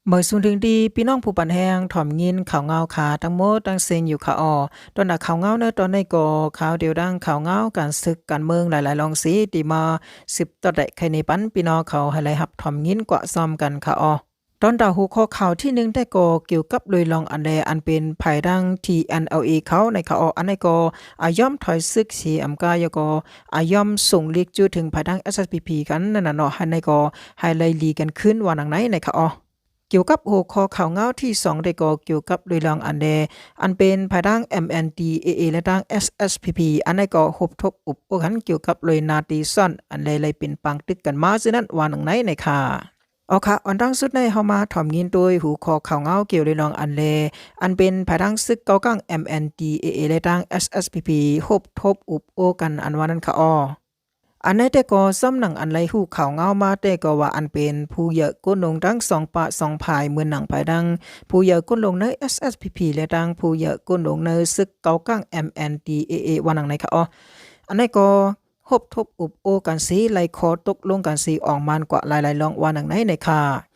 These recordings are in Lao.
ເມີສູນເຖິງດີພີ່ນ້ອງຜູ້ປັນແຮງ ຖອມຍິນຂ່າວງາວຂາ ທັງໝົດທັງເສັງຢູ່ຂະອໍ. ຕອນໜ້າຂ່າວງາວໃນຕອນນີ້ກໍ ຂ່າວດຽວດັ່ງຂ່າວງາວການສຶກການເມືອງຫຼາຍໆລອງສີ ທີ່ມາສືບຕໍ່ໄດ້ໄຂໃນປັນພີ່ນ້ອງເຂົາໃຫ້ໄດ້ຮັບຖອມຍິນກວ່າຊ້ອມກັນຂະອໍ. ຕອນຕາຫົວຂໍ້ຂ່າວທີໜຶ່ງແຕ່ກໍກ່ຽວກັບໂດຍລອງອັນແລ ອັນເປັນພາຍທາງ TNLA ເຂົາໃນຂະອໍ ອັນນີ້ກໍອາຍອມຖອຍສຶກສີອຳກາ ແລ້ວກໍອາຍອມສົ່ງເລກຈຸເຖິງພາຍທາງ SSPP ກັນນັ້ນນະເນາະ ໃຫ້ໃນກໍໃຫ້ໄລ່ຫຼີກັນຄືນວ່າໜັງໃນໃນຂະອໍ. ກ່ຽວກັບຫົວຂໍ້ຂ່າວງາວທີສອງແຕ່ກໍກ່ຽວກັບໂດຍລອງອັນແລ ອັນເປັນພາຍທາງ MNDAA ແລະທາງ SSPP ອັນນີ້ກໍຮົບທົບອຸບໂອ້ກັນກ່ຽວກັບໂດຍໜ້າທີ່ຊ້ອນ ອັນແລໄດ້ເປັນປາງຕຶກກັນມາຊື່ນັ້ນວ່າໜັງໃນໃນຂະ ເອົາຂະ ອັນດັ່ງສຸດໃນເຮົາມາຖອມຍິນໂດຍຫົວຂໍ້ຂ່າວງາວກ່ຽວເລື່ອງອັນແລ ອັນເປັນພາຍທາງຊຶກເກົາກາງ MNDAA ແລະທາງ SSPP ຮົບທົບອຸບໂອ້ກັນອັນວ່ານັ້ນຂະອໍ. ອັນໃນແຕ່ກໍຊ້ຳໜັງອັນໄດ້ຮູ້ຂ່າວງາວມາແຕ່ກໍວ່າ ອັນເປັນຜູ້ໃຫຍ່ກົ້ນລົງທັງສອງປະສອງຝ່າຍ ເໝືອນໜັງພາຍທາງຜູ້ໃຫຍ່ກົ້ນລົງໃນ SSPP ແລະທາງຜູ້ໃຫຍ່ກົ້ນລົງໃນຊຶກເກົາກາງ MNDAA ວ່າໜັງໃນຂະອໍ. ອັນໃນກໍ ຮົບທົບອຸບໂອ້ກັນສີ ໄລ່ຂໍ້ຕົກລົງກັນສີອອກມານກວ່າຫຼາຍໆລອງວ່າໜັງໃນໃນຂະ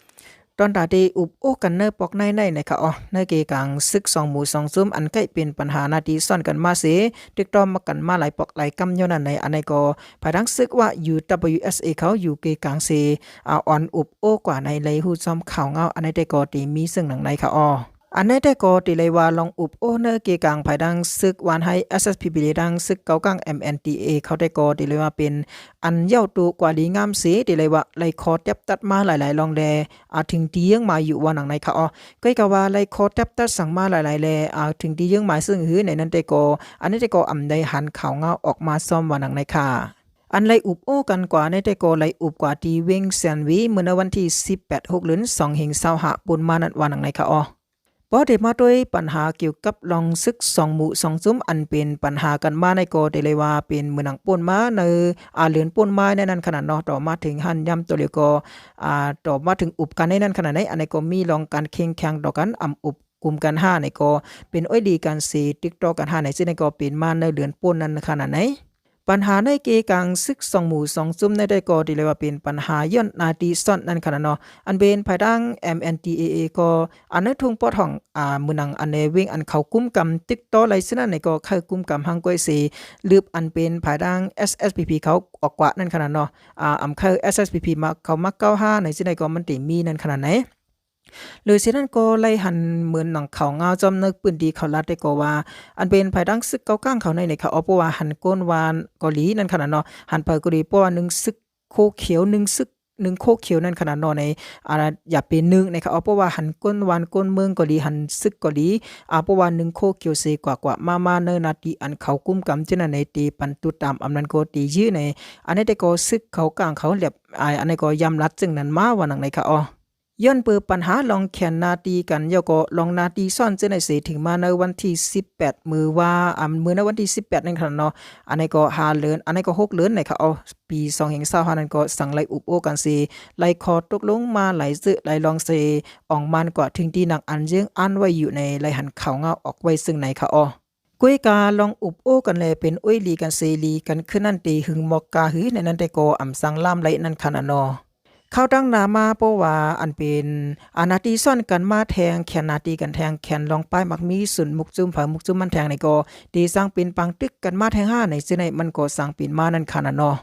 ຕອນຕາທີ່ອຸບໂອ້ກັນໃນປອກໃນໃນໃນຂະອໍ ໃນເກກາງຊຶກສອງໝູ່ສອງຊຸມ ອັນໃກ້ເປັນປັນຫາໜ້າທີ່ຊ້ອນກັນມາເສ ຕິດຕໍ່ມາກັນມາຫຼາຍປອກຫຼາຍກຳຍ້ອນນັ້ນໃນ ອັນໃນກໍພາຍທາງຊຶກວ່າ UWSA ເຂົາຢູ່ເກກາງເສ ອາ ອ່ອນອຸບໂອ້ກວ່າໃນໄລ່ຮູ້ຊອມຂ່າວງາວ ອັນໃນແຕ່ກໍທີ່ມີເຊິ່ງໜັງໃນຂະອໍ. ອັນໃນແຕ່ກໍທີ່ໄດ້ວ່າລອງອຸບໂອ້ເນີເກກາງພາຍທາງຊຶກຫວານໄຮ SSPP ແລະທາງຊຶກເກົາກາງ MNDAA ເຂົາແຕ່ກໍທີ່ໄດ້ວ່າເປັນອັນເຍົາໂຕກວ່າດີງາມເສ ທີ່ໄດ້ວ່າໄລ່ຂໍແຕັບຕັດມາຫຼາຍໆລອງແລ ອາ ເຖິງທີ່ເຍືອງໝາຍຢູ່ວ່າໜັງໃນຂະອໍ. ກ້ອຍກະວ່າໄລ່ຂໍແຕັບຕັດສັງມາຫຼາຍໆແລ ອາ ເຖິງທີ່ເຍືອງໝາຍເຊິ່ງຫື ໃນນັ້ນແຕ່ກໍ ອັນໃນແຕ່ກໍອຳໄດ້ຫັນຂ່າວງາວອອກມາຊ້ອມວ່າໜັງໃນຂະ ອັນໄລ່ອຸບໂອ້ກັນກວ່າໃນແຕ່ກໍໄລ່ອຸບກວ່າທີ່ເວັງແສນຫວີ ເມື່ອໃນວັນທີສິບແປດ ຫົກເດືອນ ສອງເຮງຊາວຫ້າ ປົນມານັ້ນວ່າໜັງໃນຂະອໍ. ພໍໄດ້ມາດ້ວຍປັນຫາກ່ຽວກັບລອງຊຶກສອງໝູ່ສອງຊຸມ ອັນເປັນປັນຫາກັນມາໃນກໍໄດ້ເລີຍວ່າເປັນເໝືອນໜັງປົນມາໃນ ອາ ເດືອນປົນມາໃນນັ້ນຂະໜາດເນາະ ຕໍ່ມາເຖິງຫັ້ນຍາມໂຕແລ້ວກໍ ອາ ຕໍ່ມາເຖິງອຸບກັນໃນນັ້ນຂະໜາດໃນ ອັນໃດກໍມີລອງການເຄັ່ງແຂ່ງຕໍ່ກັນ ອຳອຸບກຸມກັນຫາໃນກໍເປັນໂອ້ຍດີກັນເສ ຕິດຕໍ່ກັນຫາໃນ ຊຶ່ງໃນກໍເປັນມາໃນເດືອນປົນນັ້ນຂະໜາດໃນ. ບັນຫາໃນເກກາງຊຶກສອງໝູ່ສອງຊຸມໃນໃດກໍຖືໄດ້ວ່າເປັນບັນຫາຍ້ອນໜ້າທີ່ຊ້ອນນັ້ນຂະໜາດເນາະ ອັນເປັນພາຍທາງ MNDAA ກໍອັນໃນທົ່ງປອດຫ້ອງ ອາ ເໝືອນໜັງອັນໃນເວັງອັນເຂົາກຸມກຳຕິດຕໍ່ໄລຊະນັ້ນໃນກໍເຂົ້າກຸມກຳຮັງກ້ວຍເສ ຫຼືບອັນເປັນພາຍທາງ SSPP ເຂົາອອກກວ່ານັ້ນຂະໜາດເນາະ ອາ ອຳເຂົ້າ SSPP ມາ ເຂົາມາກ່າວຫາໃນຊີ້ໃດກໍມັນເຕັມມີນັ້ນຂະໜາດໃນ. ຫຼືເຊັ່ນນັ້ນກໍໄດ້ຫັນເໝືອນໜັງຂ່າວງາວຈອມໃນພື້ນທີ່ເຂົາລາວແຕ່ກໍວ່າ ອັນເປັນພາຍທາງຊຶກເກົາກາງເຂົາໃນໃນຂະອອ ເພາະວ່າຫັນກົ້ນຫວານເກົາຫຼີນັ້ນຂະໜາດເນາະ ຫັນເຜີເກົາຫຼີ ເພາະວ່າໜຶ່ງຊຶກໂຄຂຽວ ໜຶ່ງຊຶກ ໜຶ່ງໂຄຂຽວນັ້ນຂະໜາດເນາະ ໃນ ອາ ຢ່າເປັນໜຶ່ງໃນຂະອອ ເພາະວ່າຫັນກົ້ນຫວານກົ້ນເມືອງເກົາຫຼີ ຫັນຊຶກເກົາຫຼີ ອາ ເພາະວ່າໜຶ່ງໂຄຂຽວເສກວ່າໆມາໆ ໃນໜ້າທີ່ອັນເຂົາກຸມກຳຈະນັ້ນໃນເຕປັນຕຸດຕາມອຳນັ້ນກໍເຕຍື້ໃນ ອັນໃນແຕ່ກໍຊຶກເຂົາກາງເຂົາແລບ ອາ ອັນໃນກໍຍາມລັດຈຶ່ງນັ້ນມາວ່າໜັງໃນຂະອອ. ຍ້ອນເປີດບັນຫາລອງແຂ່ນໜ້າທີ່ກັນ ແລ້ວກໍລອງໜ້າທີ່ຊ້ອນເຊິ່ງໃນເສ ເຖິງມາໃນວັນທີສິບແປດ ມື້ວ່າ ອາ ມື້ໃນວັນທີສິບແປດນັ້ນຂະໜາດເນາະ ອັນໃດກໍຫ້າເດືອນ ອັນໃດກໍຫົກເດືອນໃນຂະອອ ປີສອງພັນຊາວຫ້ານັ້ນກໍສັງໄດ້ອຸບໂອ້ກັນເສ ໄດ້ຂໍ້ຕົກລົງມາຫຼາຍເຊິ່ງຫຼາຍລອງເສ ອອກມານກວ່າເຖິງທີ່ນັງອັນເຢິງອ່ານໄວ້ຢູ່ໃນລາຍຫັນຂ່າວງາວອອກໄວ້ເຊິ່ງໃນຂະອອ. ກວຍກາລອງອຸບໂອ້ກັນແລເປັນໂອ້ຍຫຼີກັນເສຫຼີກັນຄືນນັ້ນເຕຫຶງໝອກກາຫືໃນນັ້ນແຕ່ກໍອຳສັງລາມໄລນັ້ນຂະໜາດເນາະ. ຂ່າວຕ່າງໜ້າມາເພາະວ່າອັນເປັນອາ ໜ້າທີ່ຊ້ອນກັນມາແທງ ແຂ່ນໜ້າທີ່ກັນແທງ ແຂ່ນລອງປ້າຍໝາກມີສຸນມຸກຈຸ້ມເຜີມຸກຈຸ້ມມັນແທງໃນກໍເຕສ້າງເປັນປາງຕຶກກັນມາແທງຫາໃນເຊິ່ງໃນມັນກໍສ້າງເປັນມານັ້ນຂະໜາດເນາະ.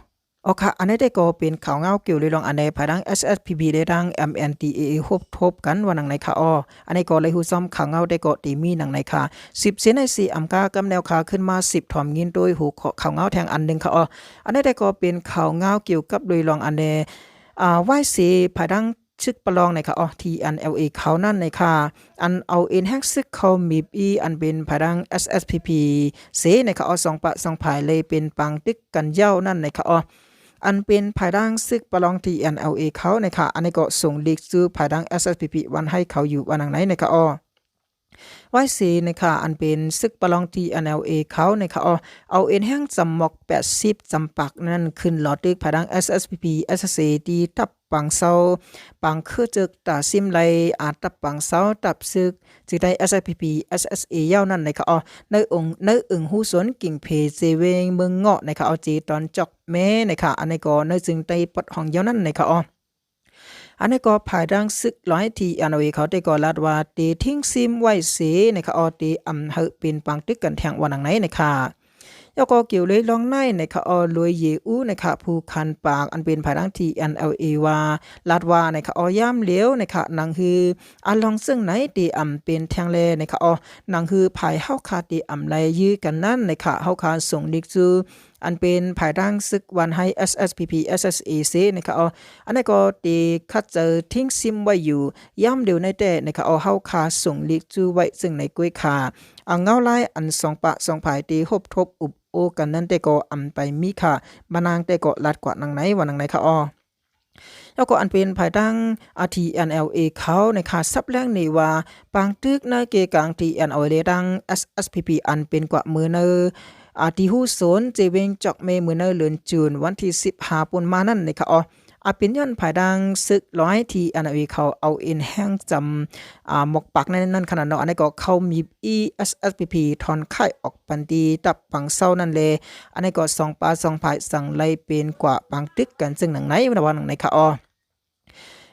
ເອົາຂະ ອັນໃດແຕ່ກໍເປັນຂ່າວງາວກ່ຽວເລື່ອງອັນໃດ ພາຍທາງ SSPP ແລະທາງ MNDAA ຮົບທົບກັນວ່າໜັງໃນຂະອອ. ອັນໃດກໍໄດ້ຮູ້ຊອມຂ່າວງາວແຕ່ກໍເຕມີໜັງໃນຂະ ສິບເຊນໃນສີ່ອຳກາກຳແນວຂະ ຂຶ້ນມາສິບຖອມຍິນໂດຍຫົວຂໍ້ຂ່າວງາວແທງອັນໜຶ່ງຂະອອ. ອັນໃດແຕ່ກໍເປັນຂ່າວງາວກ່ຽວກັບໂດຍລອງອັນໃດ ອາ ວາຍເສ ພາຍທາງຊຶກປະລອງໃນຂະອອ TNLA ເຂົານັ້ນໃນຂະ ອັນເອົາເອັນແຮງຊຶກເຂົ້າມີບອີ ອັນເປັນພາຍທາງ SSPP ເສໃນຂະອອ ສອງປະສອງຝ່າຍເລີຍເປັນປາງຕຶກກັນເຍົານັ້ນໃນຂະອອ. ອັນເປັນພາຍທາງຊຶກປະລອງ TNLA ເຂົາໃນຂະ ອັນໃດກໍສົ່ງລີກຊື່ພາຍທາງ SSPP ວັນໃຫ້ເຂົາຢູ່ວ່າໜັງໃນໃນຂະອອ. ວາຍເສໃນຂະ ອັນເປັນຊຶກປະລອງ TNLA ເຂົາໃນຂະອອ ເອົາເອັນແຮງຈຳໝອກແປດສິບຈຳປາກນັ້ນຂຶ້ນລໍຕຶກພາຍທາງ SSPP SSA ທີ່ຕັບ ປາງເຊົາ ປາງຄືເຈີກຕາຊິມໄລ ອາ ຕັບປາງເຊົາ ຕັບຊຶກ ຈະໄດ້ SSPP SSA ເຍົານັ້ນໃນຂະອອ ໃນອົງ ໃນເອີງຮູສົນ ກິ່ງເພ ເຈເວງ ເມືອງເງາະໃນຂະອອ ເຈຕອນຈອກແມ່ໃນຂະ ອັນໃດກໍໃນຈຶ່ງໄດ້ປອດຫ້ອງເຍົານັ້ນໃນຂະອອ. ອັນນີ້ກໍພາຍທາງຊຶກລາຍ TNLA ເຂົາແຕ່ກໍລາດວ່າ ເຕຖິ້ງຊິມໄວ້ເສນະຄະ ອໍ ເຕອຳໃຫ້ເປັນປາງຕຶກກັນແທງວ່າໜັງໃນນະຄະ. ແລ້ວກໍກ່ຽວເລີຍລອງໃນນະຄະ ອໍ ລວຍເຢອູນະຄະ ຜູ້ຂັນປາກ ອັນເປັນພາຍທາງ TNLA ວ່າ ລາດວ່ານະຄະ ອໍ ຍາມຫຼຽວນະຄະ ໜັງຮື ອາ ລອງເຊິ່ງໃນເຕອຳເປັນແທງແລນະຄະ ອໍ ໜັງຮືພາຍເຮົາຄາເຕອຳໄລ່ຢື້ກັນນັ້ນນະຄະ ເຮົາຄາສົ່ງລິກຊູ ອັນເປັນພາຍທາງຊຶກວັນໄຮ SSPP SSA ເສນະຄະ ອໍ ອັນນັ້ນກໍເຕຄັດເຈີຖິ້ງຊິມໄວ້ຢູ່ ຍາມດຽວໃນແຕ່ນະຄະ ອໍ ເຮົາຄາສົ່ງລິກຊູໄວ້ເຊິ່ງໃນກ້ວຍຄາ ອາ ເງົາລາຍອັນສອງປະສອງພາຍເຕຮົບທົບອຸບໂອ້ກັນນັ້ນແຕ່ກໍອຳໄປມີຄ່າ ບານາງແຕ່ກໍລາດກວ່ານາງໃນວ່ານາງໃນຄະ ອໍ. ແລ້ວກໍອັນເປັນພາຍທາງ ອາ TNLA ເຂົານະຄະ ສັບແຫຼງນີ້ວ່າ ປາງຕຶກໃນເກກາງ TNLA ແລະທາງ SSPP ອັນເປັນກວ່າມື້ໃນ ອາ ທີ່ຮູ້ສົນເຈເວງຈອກເມ ມື້ໃນເດືອນຈູນ ວັນທີສິບຫ້າ ປົນມານັ້ນນະຄະ ອໍ ອາ ເປັນຍ້ອນພາຍທາງຊຶກລາຍ TNLA ເຂົາເອົາເອັນແຮງຈຳ ອາ ໝອກປາກໃນນັ້ນຂະໜາດເນາະ ອັນນີ້ກໍເຂົາມີ SSPP ຖອນຄ້າຍອອກປັນທີ່ຕັບປາງເຊົານັ້ນແລ ອັນນີ້ກໍສອງປະສອງພາຍສັງໄລ່ເປັນກວ່າປາງຕຶກກັນເຊິ່ງໜັງໃນວ່າໜັງໃນຄະ ອໍ.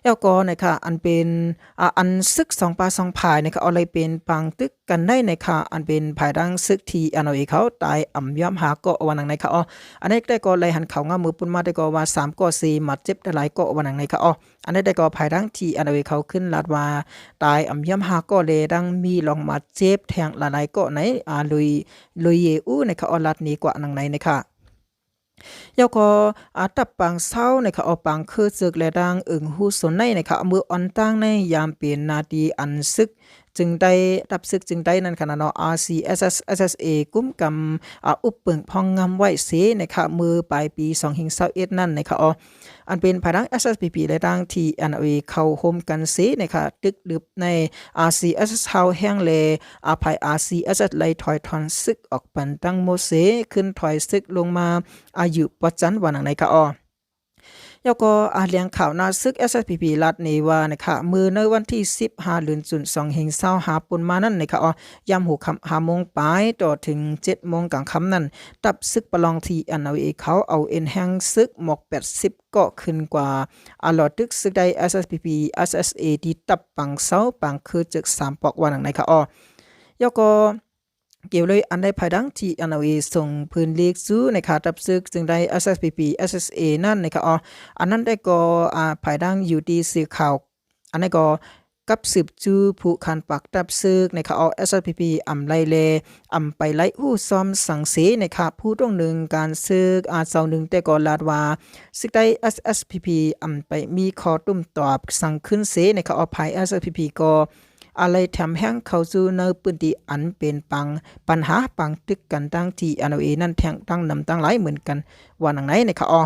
ແລ້ວກໍນະຄະ ອັນເປັນ ອາ ອັນຊຶກສອງປະສອງພາຍນະຄະ ອໍ ໄລ່ເປັນປາງຕຶກກັນໃນນະຄະ ອັນເປັນພາຍທາງຊຶກ TNLA ເຂົາຕາຍອຳຍອມຫ້າເກາະວ່າໜັງໃນຄະ ອໍ. ອັນນີ້ແຕ່ກໍໄລ່ຫັນຂ່າວງາມມື້ປຸ້ນມາແຕ່ກໍວ່າສາມເກາະເສ ບາດເຈັບຫຼາຍເກາະວ່າໜັງໃນຄະ ອໍ. ອັນນີ້ແຕ່ກໍພາຍທາງ TNLA ເຂົາຂຶ້ນລາດວ່າ ຕາຍອຳຍອມຫ້າເກາະ ແລະທັງມີລອງບາດເຈັບແທງຫຼາຍໆເກາະໃນ ອາ ລຸຍ ລຸຍເຢອູນະຄະ ອໍ ລາດນີ້ກວ່າໜັງໃນນະຄະ. ແລ້ວກໍ ອາ ຕັບປາງເຊົານະຄະ ອໍ ປາງຄືເຈິກ ແລະທາງເອີງຮູ້ສົນໃນນະຄະ ເມື່ອອ່ອນຕັ້ງໃນຍາມເປັນໜ້າທີ່ອັນຊຶກ ຈຶ່ງໄດ້ ຕັບຊຶກຈຶ່ງໄດ້ນັ້ນຂະນະເນາະ RCSS SSA ກຸມກຳ ອາ ອຸບເປິງພອງງາມໄວ້ເສນະຄະ ເມື່ອປາຍປີສອງພັນຊາວເອັດນັ້ນນະຄະ ອໍ. ອັນເປັນພາຍທາງ SSPP ແລະທາງ TNLA ເຂົ້າໂຮມກັນເສນະຄະ ຕຶກດຶບໃນ RCSS ຮາວແຮງ ແລະ ອາ ພາຍ RCSS ໄລ່ຖອຍຖອນຊຶກອອກປັນທັງໝົດເສ ຂຶ້ນຖອຍຊຶກລົງມາ ອາ ຢູ່ປະຈັນວ່າໜັງໃນຄະ ອໍ. ແລ້ວກໍ ອາ ແຫຼ່ງຂ່າວໜ້າຊຶກ SSPP ລັດນີ້ວ່ານະຄະ ມື້ໃນວັນທີສິບຫ້າ ເດືອນຈູນ ສອງພັນຊາວຫ້າ ປົນມານັ້ນນະຄະ ອໍ ຍາມຫົວຄ່ຳຫ້າໂມງປາຍ ຕໍ່ເຖິງເຈັດໂມງກາງຄ່ຳນັ້ນ ຕັບຊຶກປະລອງ TNLA ເຂົາເອົາເອັນແຮງຊຶກໝອກແປດສິບເກາະ ຂຶ້ນກວ່າ ອາ ຫຼໍ່ຕຶກຊຶກໄດ້ SSPP SSA ທີ່ຕັບປາງເຊົາ ປາງຄືເຈິກສາມປອກວ່າໜັງໃນຄະ ອໍ. ແລ້ວກໍ ກ່ຽວເລີຍອັນໃດພາຍທາງ TNLA ສົ່ງພື້ນລີກສູ່ນະຄະ ຕັບຊຶກຈຶ່ງໄດ້ SSPP SSA ນັ້ນນະຄະ ອໍ. ອັນນັ້ນໄດ້ກໍ ອາ ພາຍທາງຢູ່ທີ່ສື່ຂ່າວ ອັນນັ້ນກໍກັບສືບສູ່ຜູ້ຂັນປາກຕັບຊຶກນະຄະ ອໍ SSPP ອຳໄລ່ແລ ອຳໄປໄລ່ຮູ້ຊອມສັງເສນະຄະ ຜູ້ຕ້ອງໜຶ່ງການຊຶກ ອາ ເຈົ້າໜຶ່ງແຕ່ກໍລາດວ່າ ຊຶກໄດ້ SSPP ອຳໄປມີຂໍ້ຕຸ້ມຕອບສັງຂຶ້ນເສນະຄະ ອໍ ພາຍ SSPP ກໍ ອາໄລແຖມແຮງເຂົ້າສູ່ໃນພື້ນທີ່ອັນເປັນປັງ ບັນຫາປາງຕຶກກັນຕັ້ງ TNLA ນັ້ນແທງຕັ້ງນຳຕັ້ງຫຼາຍເໝືອນກັນວ່າໜັງໃນນະຄະ ອໍ.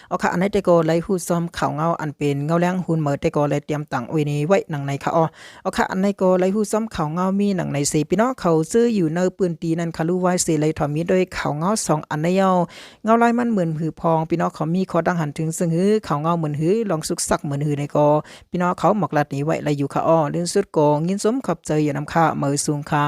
ເອົາຄະ ອັນໃດແຕ່ກໍໄດ້ຮູ້ຊອມຂ່າວເງົາອັນເປັນເງົາແລງຫຸນເໝີແຕ່ກໍໄດ້ຕຽມຕັ້ງໄວ້ນີ້ໄວ້ໜັງໃນຄະ ອໍ. ເອົາຄະ ອັນໃດກໍໄດ້ຮູ້ຊອມຂ່າວເງົາມີໜັງໃນເສ ພີ່ນ້ອງເຂົາເຈີຢູ່ໃນພື້ນທີ່ນັ້ນຄະ ຮູ້ໄວ້ເສໄດ້ຖອມມີດ້ວຍຂ່າວເງົາສອງອັນໃນເຍົາ ເງົາລາຍມັນເໝືອນຫືພອງ ພີ່ນ້ອງເຂົາມີຂໍ້ຕ່າງຫັນເຖິງເຊິ່ງຫື ຂ່າວເງົາເໝືອນຫື ລອງສຸກສັກເໝືອນຫືໃດກໍ ພີ່ນ້ອງເຂົາໝອກລັດນີ້ໄວ້ໄດ້ຢູ່ຄະ ອໍ. ເລື່ອງສຸດກໍຍິນຊົມຂອບໃຈຢູ່ນຳຄະ ເໝີສູງຄະ.